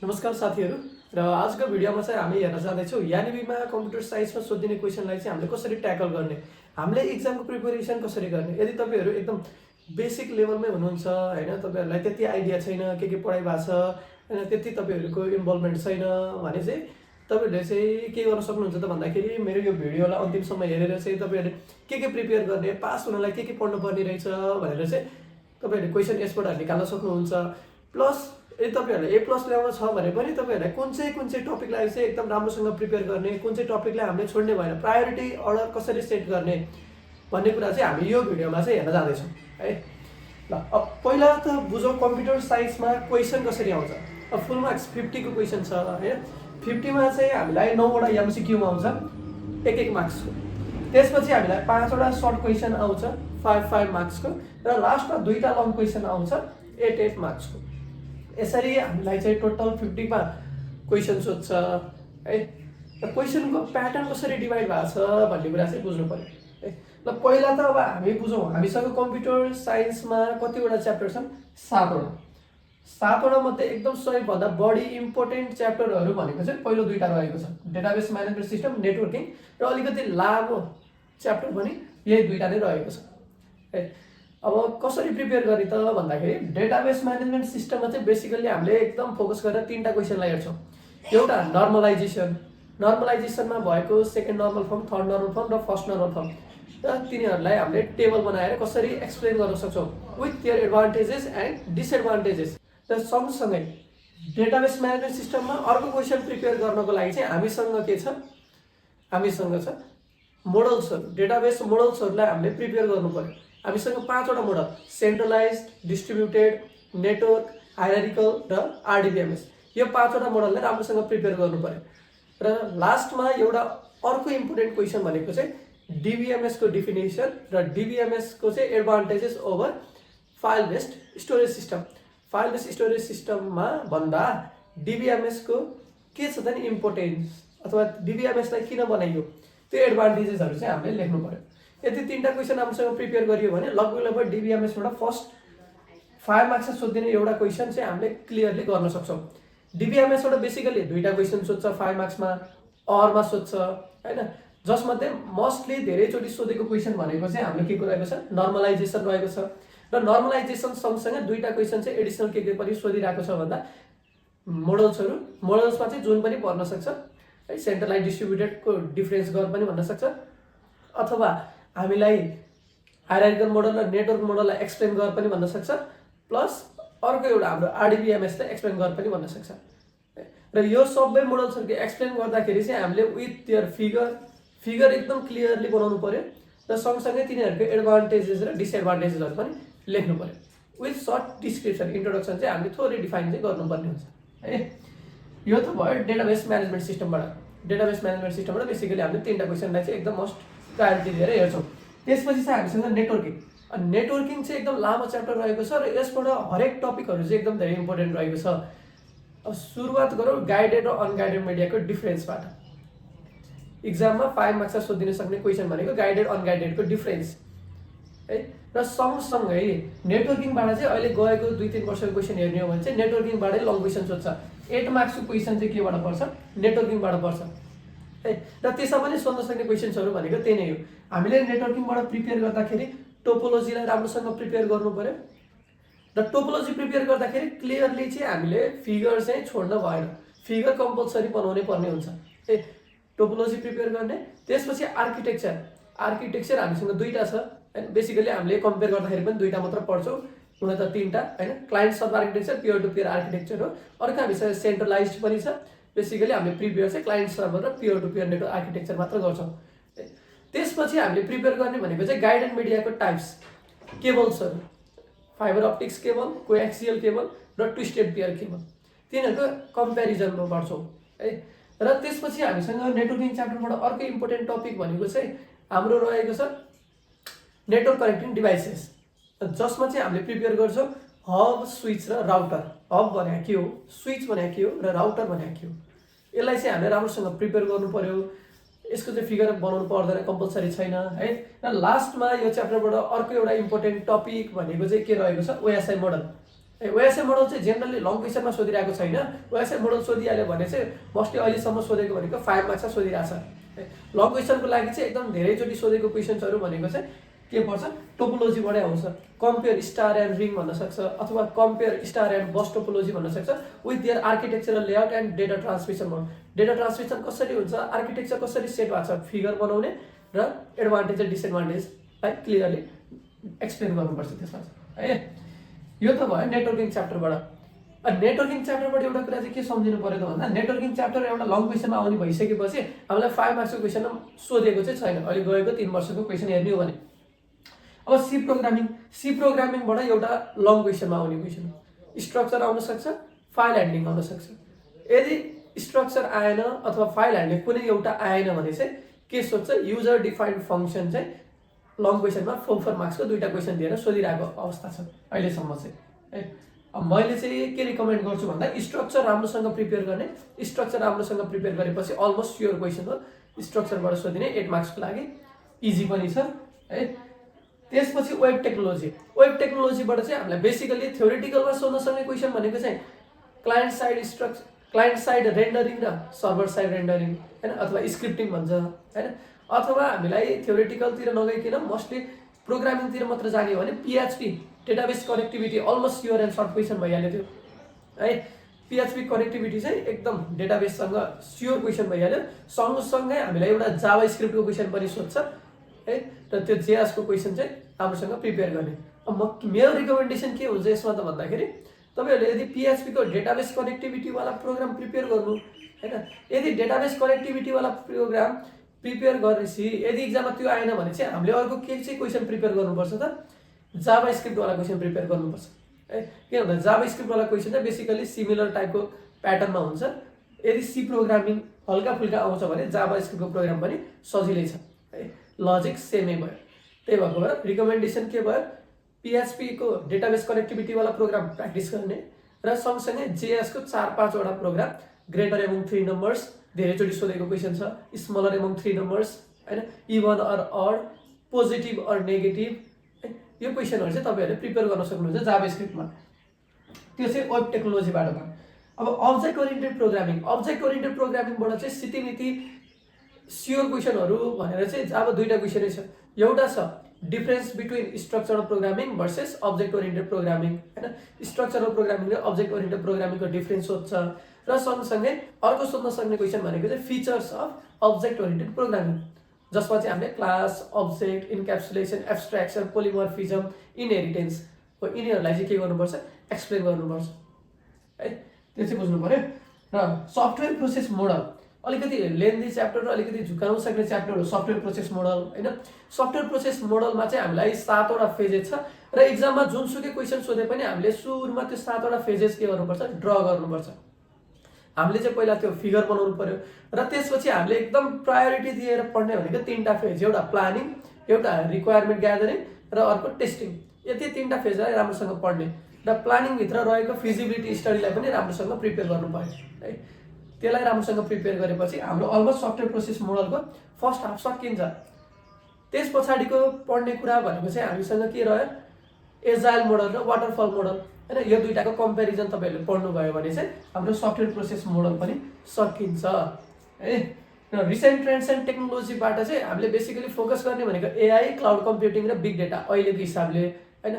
नमस्कार साथीहरू र आजको भिडियोमा चाहिँ हामी हेर्न जाँदैछौँ यानिबीमा कम्प्युटर साइन्समा सोधिने क्वेसनलाई चाहिँ हामीले कसरी ट्याकल गर्ने, हामीले एक्जामको प्रिपरेसन कसरी गर्ने। यदि तपाईँहरू एकदम बेसिक लेभलमै हुनुहुन्छ हैन, तपाईँहरूलाई त्यति आइडिया छैन के पढाइ भएको छ हैन, त्यति तपाईँहरूको इन्भल्भमेन्ट छैन भने चाहिँ तपाईँहरूले चाहिँ के गर्न सक्नुहुन्छ त भन्दाखेरि मेरो यो भिडियोलाई अन्तिमसम्म हेरेर चाहिँ तपाईँहरूले के प्रिपेयर गर्ने, पास हुनलाई के पढ्नुपर्ने रहेछ भनेर चाहिँ तपाईँहरूले क्वेसन यसबाट निकाल्न सक्नुहुन्छ। प्लस यदि तपाईँहरूलाई ए प्लस ल्याउन छ भने पनि तपाईँहरूलाई कुन चाहिँ टपिकलाई चाहिँ एकदम राम्रोसँग प्रिपेयर गर्ने, कुन चाहिँ टपिकलाई हामीले छोड्ने भएन, प्रायोरिटी अर्डर कसरी सेट गर्ने भन्ने कुरा चाहिँ हामी यो भिडियोमा चाहिँ हेर्न जाँदैछौँ है। ल अब पहिला त बुझौँ कम्प्युटर साइन्समा क्वेसन कसरी आउँछ। अब फुल मार्क्स 50 को क्वेसन छ हैन, 50 मा चाहिँ हामीलाई 9 वटा एमसीक्यू आउँछ एक मार्क्सको। त्यसपछि हामीलाई 5 वटा सर्ट क्वेसन आउँछ 5 मार्क्सको र लास्टमा 2टा लङ क्वेसन आउँछ 8 मार्क्सको। यसरी हामीलाई चाहिँ टोटल 50 मा क्वेसन सोध्छ है। र क्वेसनको प्याटर्न कसरी डिभाइड भएको छ भन्ने कुरा चाहिँ बुझ्नु पर्यो है। ल पहिला त अब हामी बुझौँ हामीसँग कम्प्युटर साइन्समा कतिवटा च्याप्टर छन्, 7 वटा। 7 वटा मध्ये एकदम सबैभन्दा बढी इम्पोर्टेन्ट च्याप्टरहरू भनेको चाहिँ पहिलो 2टा रहेको छ, डेटाबेस म्यानेजमेन्ट सिस्टम, नेटवर्किङ र अलिकति लामो च्याप्टर पनि यही 2टा नै रहेको छ है। अब कसरी प्रिपेयर गर्ने त भन्दाखेरि डेटाबेस म्यानेजमेन्ट सिस्टममा चाहिँ बेसिकली हामीले एकदम फोकस गरेर 3टा क्वेसनलाई हेर्छौँ। एउटा नर्मलाइजेसनमा भएको second normal form, third normal form र फर्स्ट नर्मल फर्म, र तिनीहरूलाई हामीले टेबल बनाएर कसरी एक्सप्लेन गर्न सक्छौँ with their advantages and disadvantages. र सँगसँगै डेटाबेस म्यानेजमेन्ट सिस्टममा अर्को क्वेसन प्रिपेयर गर्नको लागि चाहिँ हामीसँग के छ, हामीसँग छ मोडल्सहरू। डेटाबेस मोडल्सहरूलाई हामीले प्रिपेयर गर्नु पर्यो। हामीसँग 5 वटा model, centralise, distributed, network, hierarchical र आरडीबीएमएस, यो 5 वटा मोडललाई राम्रोसँग प्रिपेयर गर्नु पर्यो। र लास्टमा एउटा अर्को इम्पोर्टेन्ट क्वेसन भनेको चाहिँ डीबीएमएस को डिफिनेसन र डीबीएमएस को चाहिँ advantages over file based storage system. File based storage सिस्टममा भन्दा डीबीएमएस को के छ त नि इम्पोर्टेन्स अथवा डीबीएमएसलाई किन बनाइयो त्यो एडभान्टेजेसहरू चाहिँ हामीले लेख्नु पर्यो। यदि 3टा क्वेसन राम्रोसँग प्रिपेयर गरियो भने लगभग डीबीएमएसबाट फर्स्ट 5 मार्क्समा सोधिने एउटा क्वेसन चाहिँ हामीले क्लियरली गर्न सक्छौँ। डीबीएमएसबाट बेसिकली 2टा क्वेसन सोध्छ 5 मार्क्समा, अरमा सोध्छ हैन, जसमध्ये मोस्टली धेरैचोटि सोधेको क्वेसन भनेको चाहिँ हाम्रो के को रहेको छ, नर्मलाइजेसन रहेको छ। र नर्मलाइजेसन सँगसँगै 2टा क्वेसन चाहिँ एडिसनल के पनि सोधिरहेको छ भन्दा मोडल्समा चाहिँ जुन पनि पर्न सक्छ है, सेन्ट्रलाइज डिस्ट्रिब्युटेडको डिफरेन्स गर्न पनि भन्न सक्छ, अथवा हामीलाई हायरार्किकल मोडल र नेटवर्क मोडललाई एक्सप्लेन गर्न पनि भन्न सक्छ, प्लस अर्को एउटा हाम्रो आरडीबीएमएसलाई एक्सप्लेन गर्न पनि भन्न सक्छ। र यो सबै मोडल्सहरूको एक्सप्लेन गर्दाखेरि चाहिँ हामीले विथ देयर फिगर एकदम क्लियरली बनाउनु पर्यो र सँगसँगै तिनीहरूको एडभान्टेजेस र डिसएडभान्टेजेसहरू पनि लेख्नु पर्यो। विथ सर्ट डिस्क्रिप्सन, इन्ट्रोडक्सन चाहिँ हामीले थोरै डिफाइन चाहिँ गर्नुपर्ने हुन्छ है। यो त भयो डेटाबेस म्यानेजमेन्ट सिस्टमबाट। डेटाबेस म्यानेजमेन्ट सिस्टमबाट बेसिकली हामीले 3टा क्वेसनलाई चाहिँ एकदम मोस्ट प्रायोरिटी दिएर हेर्छौँ। त्यसपछि चाहिँ हामीसँग नेटवर्किङ। नेटवर्किङ चाहिँ एकदम लामो च्याप्टर रहेको छ र यसबाट हरेक टपिकहरू चाहिँ एकदम धेरै इम्पोर्टेन्ट रहेको छ। अब सुरुवात गरौँ गाइडेड र अनगाइडेड मिडियाको डिफरेन्सबाट। इक्जाममा 5 मार्क्समा सोधिन सक्ने क्वेसन भनेको गाइडेड अनगाइडेडको डिफरेन्स है। र सँगसँगै नेटवर्किङबाट चाहिँ अहिले गएको 2-3 वर्षको क्वेसन हेर्ने हो भने चाहिँ नेटवर्किङबाटै लङ क्वेसन सोध्छ। 8 मार्क्सको क्वेसन चाहिँ केबाट पर्छ, नेटवर्किङबाट पर्छ है। र त्यसमा पनि सोध्न सक्ने क्वेसन्सहरू भनेको त्यही नै हो। हामीले नेटवर्किङबाट प्रिपेयर गर्दाखेरि टोपोलोजीलाई राम्रोसँग प्रिपेयर गर्नु पर्यो। र टोपोलोजी प्रिपेयर गर्दाखेरि क्लियरली चाहिँ हामीले फिगर चाहिँ छोड्न भएन, फिगर कम्पलसरी बनाउनै पर्ने हुन्छ है, टोपोलोजी प्रिपेयर गर्ने। त्यसपछि आर्किटेक्चर हामीसँग 2टा छ हैन, बेसिकली हामीले कम्पेयर गर्दाखेरि पनि 2टा मात्र पढ्छौँ, हुन त 3टा हैन। Client server architecture peer to peer architecture हो। अर्को हामीसँग सेन्ट्रलाइज्ड पनि छ। बेसिकली हामीले प्रिपेयर चाहिँ क्लाइन्ट सर्भर र peer to peer network architecture मात्र गर्छौँ। त्यसपछि हामीले प्रिपेयर गर्ने भनेको चाहिँ गाइडेड मिडियाको टाइप्स, केबल्सहरू, fibre optics cable, coaxial cable र ट्विस्टेड पेयर केबल, तिनीहरूको कम्पेरिजनमा गर्छौँ है। र त्यसपछि हामीसँग नेटवर्किङ च्याप्टरबाट अर्को इम्पोर्टेन्ट टपिक भनेको चाहिँ हाम्रो रहेको छ नेटवर्क कनेक्टिङ डिभाइसेस, जसमा चाहिँ हामीले प्रिपेयर गर्छौँ हब, स्विच र राउटर। हब भने के हो, स्विच भने के हो र राउटर भने के हो, यसलाई चाहिँ हामीले राम्रोसँग प्रिपेयर गर्नु पर्यो। यसको चाहिँ फिगर बनाउनु पर्दैन, कम्पलसरी छैन है। र लास्टमा यो च्याप्टरबाट अर्को एउटा इम्पोर्टेन्ट टपिक भनेको चाहिँ के रहेको छ, ओएसआई मोडल ओएसए मोडल चाहिँ जेनरली लङ क्वेसनमा सोधिरहेको छैन। ओएसए मोडल सोधिहाल्यो भने चाहिँ मोस्टली अहिलेसम्म सोधेको भनेको 5 मार्क्समा सोधिरहेछ। लङ क्वेसनको लागि चाहिँ एकदम धेरैचोटि सोधेको क्वेसन्सहरू भनेको चाहिँ के पर्छ, टोपोलोजीबाटै आउँछ। कम्पेयर स्टार एन्ड रिङ भन्न सक्छ, अथवा compare star and bus topology भन्न सक्छ with their architectural layout and data transmission mode. Data transmission कसरी हुन्छ, आर्किटेक्चर कसरी सेट भएको छ, फिगर बनाउने र एडभान्टेज र डिसएडभान्टेजलाई क्लियरली एक्सप्लेन गर्नुपर्छ त्यसमा है। यो त भयो नेटवर्किङ च्याप्टरबाट। नेटवर्किङ च्याप्टरबाट एउटा कुरा चाहिँ के सम्झिनु पर्यो त भन्दा, नेटवर्किङ च्याप्टर एउटा लङ क्वेसनमा आउने भइसकेपछि हामीलाई 5 मार्क्सको क्वेसनमा सोधेको चाहिँ छैन अहिले गएको 3 वर्षको क्वेसन हेर्ने हो भने। अब सी प्रोग्रामिङबाट एउटा लङ क्वेसनमा आउने क्वेसन हो। स्ट्रक्चर आउन सक्छ, फाइल ह्यान्डलिङ आउन सक्छ। यदि स्ट्रक्चर आएन अथवा फाइल ह्यान्डलिङ कुनै एउटा आएन भने चाहिँ के सोध्छ, युजर डिफाइन्ड फङ्सन चाहिँ लङ क्वेसनमा 4 मार्क्सको 2टा क्वेसन दिएर सोधिरहेको अवस्था छ अहिलेसम्म चाहिँ है। अब मैले चाहिँ के रिकमेन्ड गर्छु भन्दा स्ट्रक्चर राम्रोसँग प्रिपेयर गर्ने। स्ट्रक्चर राम्रोसँग प्रिपेयर गरेपछि अलमोस्ट स्योर क्वेसन हो, स्ट्रक्चरबाट सोधिने 8 मार्क्सको लागि इजी पनि छ है। त्यसपछि वेब टेक्नोलोजीबाट चाहिँ हामीलाई बेसिकली थ्योरिटिकलमा सोध्न सक्ने क्वेसन भनेको चाहिँ क्लाइन्ट साइड रेन्डरिङ र सर्भर साइड रेन्डरिङ हैन, अथवा स्क्रिप्टिङ भन्छ हैन। अथवा हामीलाई थ्योरिटिकलतिर नगइकन मोस्टली प्रोग्रामिङतिर मात्र जाने हो भने PHP database connectivity almost sure and short question भइहाल्यो त्यो है। PHP कनेक्टिभिटी चाहिँ एकदम डेटाबेससँग स्योर क्वेसन भइहाल्यो। सँगसँगै हामीलाई एउटा जावा स्क्रिप्टको क्वेसन पनि सोध्छ है, र त्यो जेएसको क्वेसन चाहिँ राम्रोसँग प्रिपेयर गर्ने। अब मेरो रिकमेन्डेसन के हुन्छ यसमा त भन्दाखेरि, तपाईहरुले यदि PHP को डेटाबेस कनेक्टिभिटी वाला प्रोग्राम प्रिपेयर गर्नु हैन, यदि डेटाबेस कनेक्टिभिटी वाला प्रोग्राम प्रिपेयर गरेपछि यदि एक्जाममा त्यो आएन भने चाहिँ हामीले अर्को के चाहिँ क्वेसन प्रिपेयर गर्नुपर्छ त, जावा स्क्रिप्ट वाला क्वेसन प्रिपेयर गर्नुपर्छ है। किन भन्दा जावा स्क्रिप्ट वाला क्वेसन चाहिँ बेसिकली सिमिलर टाइपको प्याटर्नमा हुन्छ। यदि सी प्रोग्रामिङ हल्का फुल्का आउँछ भने जावा स्क्रिप्टको प्रोग्राम पनि सजिलै छ है, लजिक सेमै भयो। त्यही भएको भएर रिकमेन्डेसन के भयो, PHP को डेटाबेस कनेक्टिभिटी वाला प्रोग्राम प्र्याक्टिस गर्ने र सँगसँगै JS को 4-5 वटा प्रोग्राम, ग्रेटर एमङ 3 नम्बर्स धेरैचोटि सोधेको क्वेसन छ, स्मलर एमङ 3 नम्बर्स हैन, even or odd, positive or negative, यो क्वेसनहरु चाहिँ तपाईहरुले प्रिपेयर गर्न सक्नुहुन्छ जावा स्क्रिप्टमा। त्यो चाहिँ वेब टेक्नोलोजीबाट भयो। अब अब्जेक्ट ओरिएन्टेड प्रोग्रामिङबाट चाहिँ सितिमिति स्योर क्वेसनहरु भनेर चाहिँ अब 2टा क्वेसनै छ। एउटा छ difference between structural programming versus object oriented programming हैन। स्ट्रक्चरल प्रोग्रामिङ र अब्जेक्ट ओरिएन्टेड प्रोग्रामिङको डिफरेन्स सोध्छ र सँगसँगै अर्को सोध्न सक्ने क्वेसन भनेको चाहिँ features of object oriented programming, जसमा चाहिँ हामीले क्लास, अब्जेक्ट, इन्क्याप्सुलेसन, एब्स्ट्र्याक्सन, पोलिमर्फिजम, इनहेरिटेन्स हो, यिनीहरूलाई चाहिँ के गर्नुपर्छ, एक्सप्लेन गर्नुपर्छ है। त्यो चाहिँ बुझ्नु पर्यो। र सफ्टवेयर प्रोसेस मोडल अलिकति लेन्दी च्याप्टर र अलिकति झुकाउन सक्ने च्याप्टर हो सफ्टवेयर प्रोसेस मोडल हैन। सफ्टवेयर प्रोसेस मोडलमा चाहिँ हामीलाई 7 वटा फेजेस छ र एक्जाममा जुनसुकै क्वेसन सोधे पनि हामीले सुरुमा त्यो 7 वटा फेजेस के गर्नुपर्छ, ड्र गर्नुपर्छ। हामीले चाहिँ पहिला त्यो फिगर बनाउनु पर्यो र त्यसपछि हामीले एकदम प्रायोरिटी दिएर पढ्ने भनेको 3टा फेज, एउटा प्लानिङ, एउटा रिक्वायरमेन्ट ग्यादरिङ र अर्को टेस्टिङ। यति 3टा फेजलाई राम्रोसँग पढ्ने र प्लानिङ भित्र रहेको फिजिबिलिटी स्टडीलाई पनि राम्रोसँग प्रिपेयर गर्नु पर्यो है। त्यसलाई राम्रोसँग प्रिपेयर गरेपछि हाम्रो अलमोस्ट सफ्टवेयर प्रोसेस मोडलको फर्स्ट हाफ सकिन्छ। त्यस पछाडिको पढ्ने कुरा भनेको चाहिँ हामीसँग के रह्यो, एजाइल मोडल र वाटरफल मोडल हैन। यो दुईटाको कम्पेरिजन तपाईहरुले पढ्नु भयो भने चाहिँ हाम्रो सफ्टवेयर प्रोसेस मोडल पनि सकिन्छ है। र रिसेन्ट ट्रेन्ड्स एन्ड टेक्नोलोजीबाट चाहिँ हामीले बेसिकली फोकस गर्ने भनेको AI, क्लाउड कम्प्युटिङ र बिग डेटा अहिलेको हिसाबले हैन।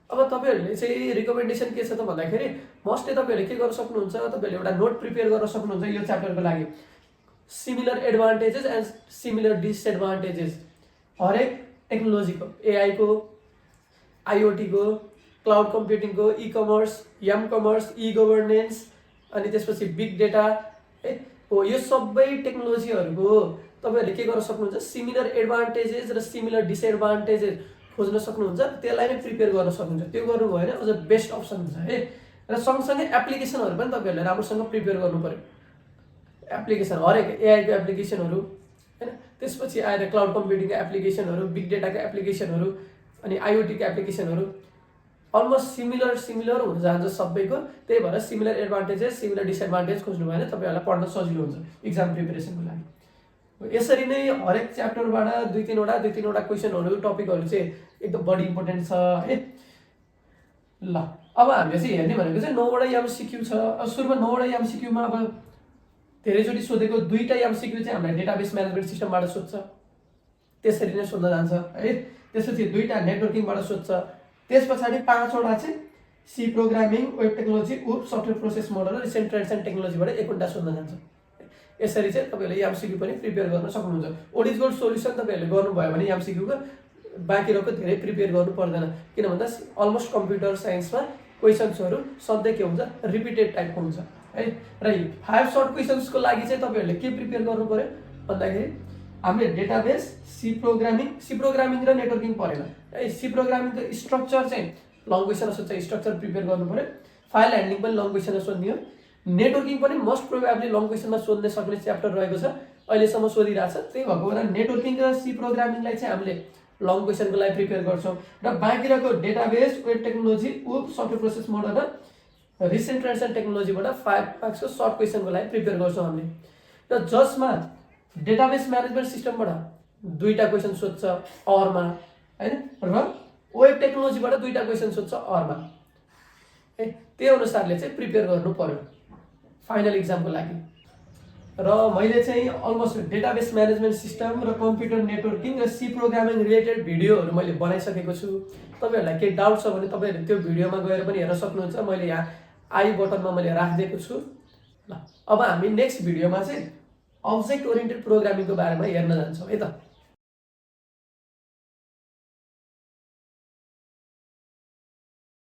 अब तपाईहरुले चाहिँ रिकमेन्डेसन के छ त भन्दाखेरि, मोस्टली तपाईहरुले के गर्न सक्नुहुन्छ, तपाईहरुले एउटा नोट प्रिपेयर गर्न सक्नुहुन्छ यो च्याप्टरको लागि, similar advantages and similar disadvantages हरेक टेक्नोलोजीको, AI को, IoT को, क्लाउड कम्प्युटिङ को, ई-कमर्स, एम-कमर्स, ई-गभर्नेन्स, अनि त्यसपछि बिग डेटा है हो, यो सबै टेक्नोलोजीहरुको तपाईहरुले के गर्न सक्नुहुन्छ, सिमिलर एडभान्टेजेस र सिमिलर डिसएडभान्टेजेस खोज्न सक्नुहुन्छ। त्यसलाई नै प्रिपेयर गर्न सक्नुहुन्छ। त्यो गर्नुभयो भने अझ बेस्ट अप्सन हुन्छ है। र सँगसँगै एप्लिकेसनहरु पनि तपाईहरुले राम्रोसँग प्रिपेयर गर्नु पर्यो। एप्लिकेसन हरेक AI को एप्लिकेसनहरु हैन, त्यसपछि आएर क्लाउड कम्प्युटिङको एप्लिकेसनहरु, बिग डेटाको एप्लिकेसनहरु, अनि IoT को एप्लिकेसनहरु अलमोस्ट सिमिलर हुन जान्छ सबैको। त्यही भएर सिमिलर एडभान्टेजेस, सिमिलर डिसएडभान्टेज खोज्नु भयो भने तपाईहरुलाई पढ्न सजिलो हुन्छ एक्जाम प्रिपरेसनको लागि। यसरी नै हरेक च्याप्टरबाट 2-3 वटा क्वेसनहरु, टपिकहरु चाहिँ एकदम बढी इम्पोर्टेन्ट छ है। ल अब हामीले चाहिँ हेर्ने भनेको चाहिँ 9 वटा एमसिक्यू छ। अब सुरुमा 9 वटा एमसिक्यूमा अब धेरैचोटि सोधेको 2टा एमसिक्यू चाहिँ हामीलाई डेटाबेस म्यानेजमेन्ट सिस्टमबाट सोध्छ, त्यसरी नै सोध्न जान्छ है। त्यसपछि 2टा नेटवर्किङबाट सोध्छ, त्यस पछाडि 5 वटा चाहिँ सी प्रोग्रामिङ, वेब टेक्नोलोजी, उप सफ्टवेयर प्रोसेस मोडल र रिसेन्ट ट्रेन्ड्स एन्ड टेक्नोलोजीबाट 1 वटा सोध्न जान्छ। यसरी चाहिँ तपाईँहरूले एमसिक्यू पनि प्रिपेयर गर्न सक्नुहुन्छ। ओड इज गोल्ड सोल्युसन तपाईँहरूले गर्नुभयो भने एमसिक्यूको बाँकी रहेको धेरै प्रिपेयर गर्नु पर्दैन, किन भन्दा अलमोस्ट कम्प्युटर साइन्समा क्वेसन्सहरू सधैँ के हुन्छ, रिपिटेड टाइपको हुन्छ है। र 5 सर्ट क्वेसन्सको लागि चाहिँ तपाईँहरूले के प्रिपेयर गर्नु पर्यो भन्दाखेरि हामीले डेटाबेस, सी प्रोग्रामिङ र नेटवर्किङ परेन है। सी प्रोग्रामिङको स्ट्रक्चर चाहिँ लङ क्वेसन सोध्छ, स्ट्रक्चर प्रिपेयर गर्नु पर्यो। फाइल ह्यान्डलिङ पनि लङ क्वेसनमा सोध्ने हो। नेटवर्किङ पनि मोस्ट प्रोबेबली लङ क्वेसनमा सोध्ने सक्ने च्याप्टर रहेको छ, अहिलेसम्म सोधिरहेको छ। त्यही भएको बेला नेटवर्किङ र सी प्रोग्रामिङलाई चाहिँ हामीले लङ क्वेसनको लागि प्रिपेयर गर्छौँ र बाँकी रहेको डेटाबेस, वेब टेक्नोलोजी, उप सफ्टवेयर प्रोसेस मोडल र रिसेन्ट ट्रेन्ड्स एन्ड टेक्नोलोजीबाट 5 मार्क्सको सर्ट क्वेसनको लागि प्रिपेयर गर्छौँ हामीले। र जसमा डेटाबेस म्यानेजमेन्ट सिस्टमबाट 2टा क्वेसन सोध्छ अरमा हैन, र वेब टेक्नोलोजीबाट 2टा क्वेसन सोध्छ अरमा है। त्यो अनुसारले चाहिँ प्रिपेयर गर्नु पर्यो फाइनल इक्जामको लागि। र मैले चाहिँ अलमोस्ट डेटाबेस म्यानेजमेन्ट सिस्टम र कम्प्युटर नेटवर्किङ र सी प्रोग्रामिङ रिलेटेड भिडियोहरू मैले बनाइसकेको छु। तपाईँहरूलाई केही डाउट छ भने तपाईँहरूले त्यो भिडियोमा गएर पनि हेर्न सक्नुहुन्छ। मैले यहाँ आई बटनमा मैले राखिदिएको छु। ल अब हामी नेक्स्ट भिडियोमा चाहिँ अब्जेक्ट ओरिएन्टेड प्रोग्रामिङको बारेमा हेर्न जान्छौँ है त।